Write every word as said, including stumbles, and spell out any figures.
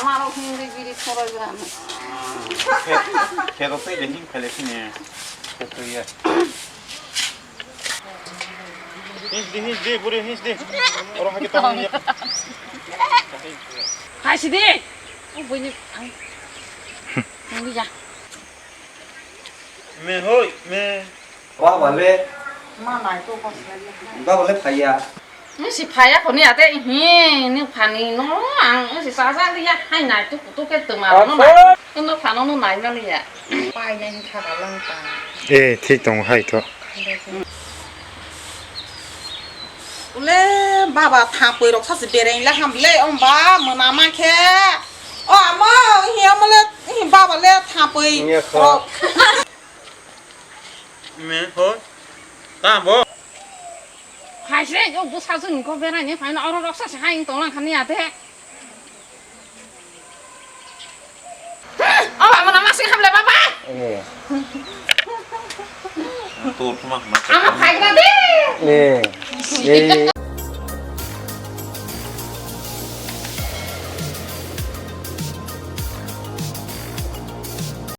Amaro hindi biri khoroi gra. Khe-, khe rok tei de hing khaile sini. Khe tei ya. Hing di, hing di, buri hing di. Oro hake tong ya. Hai sidi. Oh, bini. Ang. Ang ya. Me hoi, me. Baba le. Ma nai to kos le. Baba le phaiya. Nung si phaiya khoni ate hi ni phani no ang nung si sa sa liya hai nai tu tu ke tu ma no na. Nung phano no nai ma liya. Pai nai kha ka lang ta. Eh, thik tong hai to. Ule baba thapoi rok sa si bereng la ham le om ba mona ma khe. O amo hi amo le hi baba le thapoi rok. Me, hoi. Ta bo. Hai se, yo, bwsa chwng ko berai ni phai na oro rok sa se hai tong lang khani ate. O baba na masing hamle baba. Eh. To thuma ma. Ama phai gra de. Eh. Eh.